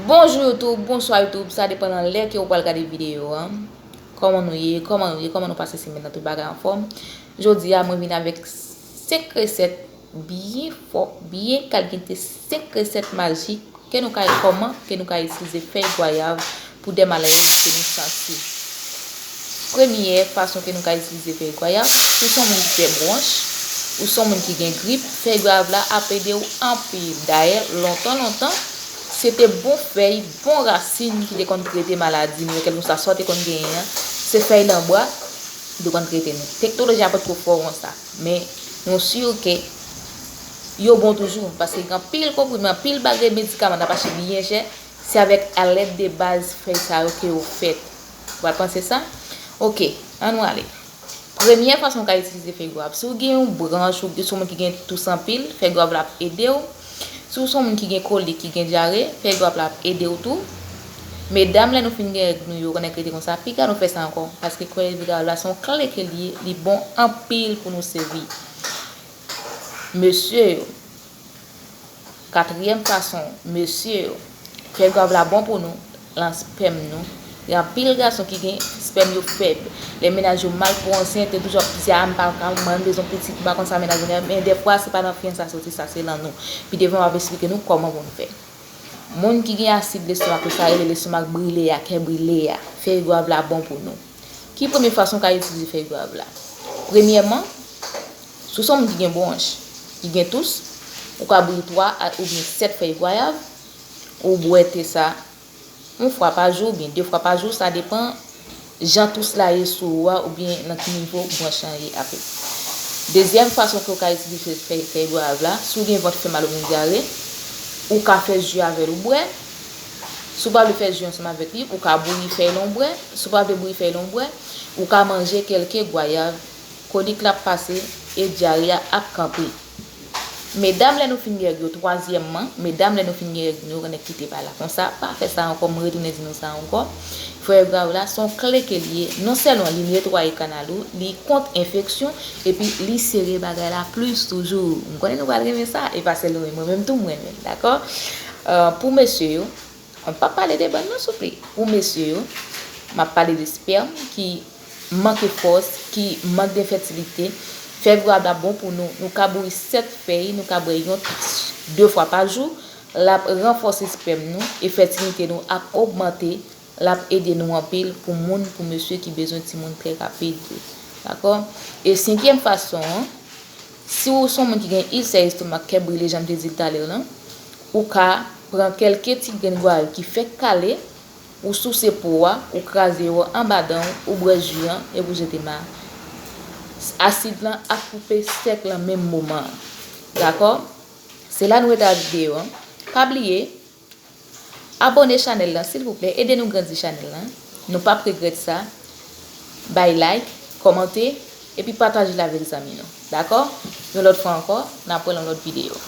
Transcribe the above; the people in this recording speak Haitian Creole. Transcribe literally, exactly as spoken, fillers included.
Bonjou YouTube, bonswa YouTube, sa depann nan lè ke ou pral gade videyo a. Kòman nou ye? Kòman nou ye? Kòman nou pase semèn nan? Tout bagay anfòm? Jodi a, mwen vin avèk senk resèt byen fò, byen kalite, senk resèt majik ke nou ka, kòman ke nou ka itilize fèy gwayav pou de maladi ke nou santi. Premyè fason ke nou ka itilize fèy gwayav, si w se yon moun ki fè bwonch, ou se yon moun ki gen grip, fèy gwayav la ap ede w anpil. Dayè, lontan, lontan, se te bon fèy, bon rasin ki te konn trete maladi nou yo, kèlkeswa sa w te konn genyen an, se fèy lanbwa ki te konn trete nou. Teknoloji a potko fò konsa, men nou si ke yo bon toujou, paske gen anpil konprime, anpil bagay medikaman n ap achte byen chè, se avèk alèd de baz fèy sa yo ke yo fèt. Ou pa panse sa? Oke, ann nou ale. Premyè fason w ka itilize fèy gwav. Si w gen yon branch, ou se yon moun ki gen tous anpil, fèy gwav la ap ede w. Si w se yon moun ki gen kolik, ki gen dyare, fèy gwav la ap ede w tou. Medam, lè nou fin gen règ nou yo, konnen k rete konsa, piga nou fè sa ankò, paske fèy gwav la se yon kle ke l ye, li bon anpil pou nou sèvi. Mesye yo, katriyèm fason, mesye yo, fèy gwav la bon pou nou, lan spèm nou. Gen anpil gason ki gen spèm yo fèb. Lè mennaj yo mal pou ansent, yo toujou ap di, "A, m pa ka, mwen, m bezwen pitit, m pa konn sa mennaj mwen gen." Men dèfwa, se pa nan fiyanse sa soti, sa se lan nou. Pi devan, m ap esplike nou kòman pou nou fè. Moun ki gen asid lestomak, sa rele lestomak brile a, kè brile a, fèy gwav la bon pou nou. Ki premye fason w ka itilize fèy gwav la? Premyèman, si w se yon moun ki gen bwonch, ki gen tous, ou ka bouyi twa a oubyen sèt fèy gwayav, ou bwè te sa yon fwa pa jou oubyen de fwa pa jou, sa depann jan tous la ye sou ou a oubyen nan ki nivo bwonch lan ye ape. Dezyèm fason ke w ka itilize fèy, fèy gwayav la, si w gen vant fè mal oubyen dyare, ou ka fè ji avè l ou bwè. Si w pa vle fè ji ansanm avèk li, ou ka bouyi fèy lan w bwè. Si w pa vle bouyi fèy lan w bwè, ou ka manje kèlke gwayav, kolik la ap pase e dyare a ap kanpe. Medam, lè nou fin gen règ yo, twazyèmman, medam, lè nou fin gen règ nou, konnen kite pa la konsa, pa fè sa ankò, m retounen di nou sa ankò. Fèy gwav la, se yon kle ke l ye, non sèlman li netwaye kanal ou, li kont enfeksyon, epi li sere bagay la plis toujou. M konnen nou pral renmen sa, e pa sèl mwen, mwen menm tou m renmen l, dakò? Euh, pou mesye yo, m p ap pale de bann non, souple. Pou mesye yo, m ap pale de spèm ki manke fòs, ki mank de fètilite. Fèy gwav la bon pou nou. Nou ka bouyi sèt fèy, nou ka bwè yon tas de fwa pa jou. L ap ranfòse spèm nou e fètilite nou ap ogmante. L ap ede nou anpil pou moun, pou mesye ki bezwen timoun trè rapid yo. Dakò? E senkyèm fason an, si w se yon moun ki gen ilsè estomak, kè brile, jan m te di l talè lan, ou ka pran kèlke ti grenn gwayav ki fèk kale, ou souse po a, ou kraze yo anba dan w, ou bwè ji an, epi ou jete ma. Asid lan ap koupe sèk lan menm moman an. Dakò? Se la nou rete ak videyo an. Pa bliye, abòne chanèl lan, silvouplè, ede nou grandi chanèl lan. Nou p ap regrèt sa. Bay like, kòmante, epi pataje l avèk zanmi nou. Dakò? Yon lòt fwa ankò, n ap wè nan lòt videyo.